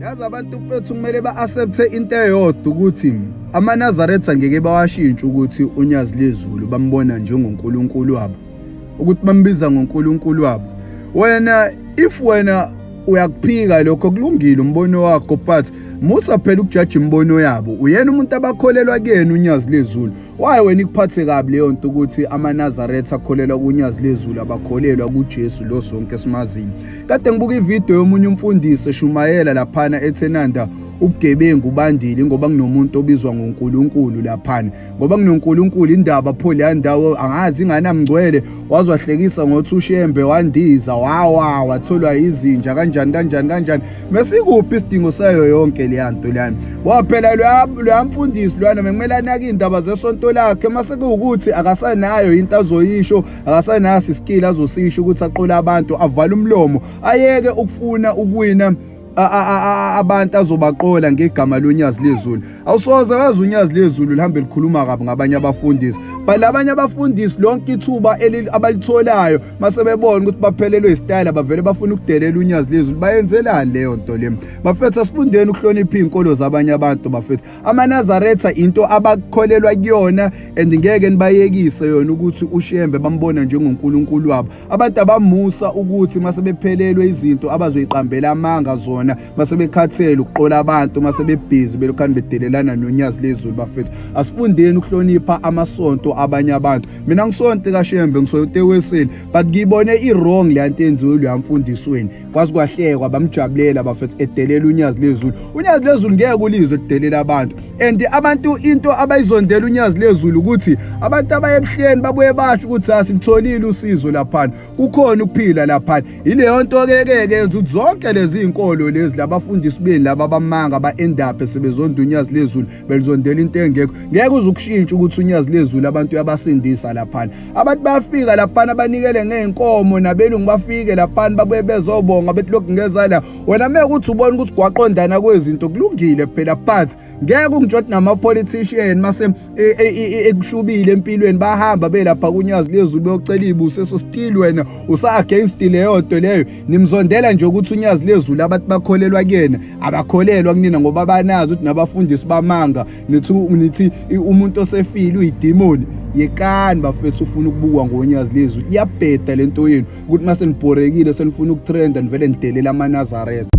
Yazi abantu bethu kumele ba-accepte into eyodwa ukuthi amaNazaretha ngeke bawashintshe ukuthi uNyazi lezulu bambona njengoNkulunkulu wabo, ukuthi bambiza ngoNkulunkulu wabo. Wena if wena uyakuphika lokho kulungile umbono wakho, but musa phela ukujaja imbono yabo. Uyena umuntu abakholelwa kuyena uNyazi lezulu. Why wena ikuphathe kabi leyo nto ukuthi amaNazaretha akholelwa kuNyazi lezulu, abakholelwa kuJesu lo sonke simaziyo? Kade ngibuka ividiyo yomunye umfundisi eshumayela laphana eThenanda ubugebengu bandile ngoba kunomuntu obizwa ngoNkulunkulu laphana, ngoba kunoNkulunkulu indaba pho leya ndawo angazi inganamngcwele. Waze wahlekisa ngothi uShembe wandiza wawa watholwa izinja kanjani kanjani kanjani. Mesikuphi isidingo sayo yonke leya nto leyana? Waphela loya mfundisi lwana bekumele anake iy'ndaba zesonto lakhe, mase kuwukuthi akasanayo into azoyisho, akasanaso iskill azosisho ukuthi aqole abantu, avale umlomo, ayeke ukufuna ukuwina abantu azobaqola ngegama loNyazi lezulu. Awusoze wazi uNyazi lezulu lihambe likhuluma kabi ngabanye abafundisi, but labanye abafundisi lonke ithuba abalitholayo mase bebona ukuthi baphelelwe isitayela bavele bafuna ukudelela uNyazi lezulu. Bayenzelani leyo nto le bafethu? Asifundeni ukuhlonipha iy'nkolo zabanye abantu bafethu. AmaNazaretha into abakholelwa kuyona and ngeke nibayekise yona ukuthi uShembe bambona njengoNkulunkulu wabo. Abantu abamusa ukuthi mase bephelelwe izinto abazoyiqambela amanga zona, mase bekhathele ukuqola abantu, mase bebhizi belokhani bedelelana noNyazi lezulu. Bafethu, asifundeni ukuhlonipha amasonto abanye abantu. Mina ngisonto kaShembe, ngisonto eWeseli, but ngiyibone i-wrong le nto yenziwe loya mfundisweni. Kwazi kwahlekwa bamjabulela bafethu edelela uNyazi lezulu. UNyazi lezulu ngeke ulizwe lidelela abantu, and abantu into abayizondela uNyazi lezulu ukuthi abantu abaye ebuhleni babuye basho ukuthi asilitholile usizo laphana, kukhona ukuphila laphana. Ileyo nto ke ke yenza ukuthi zonke lezi iy'nkolo lezi labafundisi beni laba bamanga ba-end up sebezonda uNyazi lezulu, belizondela into engekho. Ngeke uze ukushintsha ukuthi uNyazi lezulu abantu uyabasindisa laphana. Abantu bayafika laphana banikele ngey'nkomo, nabelungu bafike laphana babuye bezobonga bethi lokhu ngeza la. Wena meke ukuthi ubone ukuthi kwaqondana kwezinto kulungile phela, but ngeke ungitsho ukuthi nama-politician mase ekushubile empilweni bahamba belapha kuNyazi lezulu beyocela iy'busiso, still wena usa-against leyo nto leyo. Nimzondela nje ukuthi uNyazi lezulu abantu bakholelwa kuyena, abakholelwa kunina ngoba banazi ukuthi nabafundisi bamanga. Nithi umuntu osefile uyidimoni. Yekani bafethu, ufuna ukubukwa ngoNyazi lezulu. Iyabheda lento yenu ukuthi mase nibhorekile senifuna ukutrenda nivele nidelela amaNazaretha.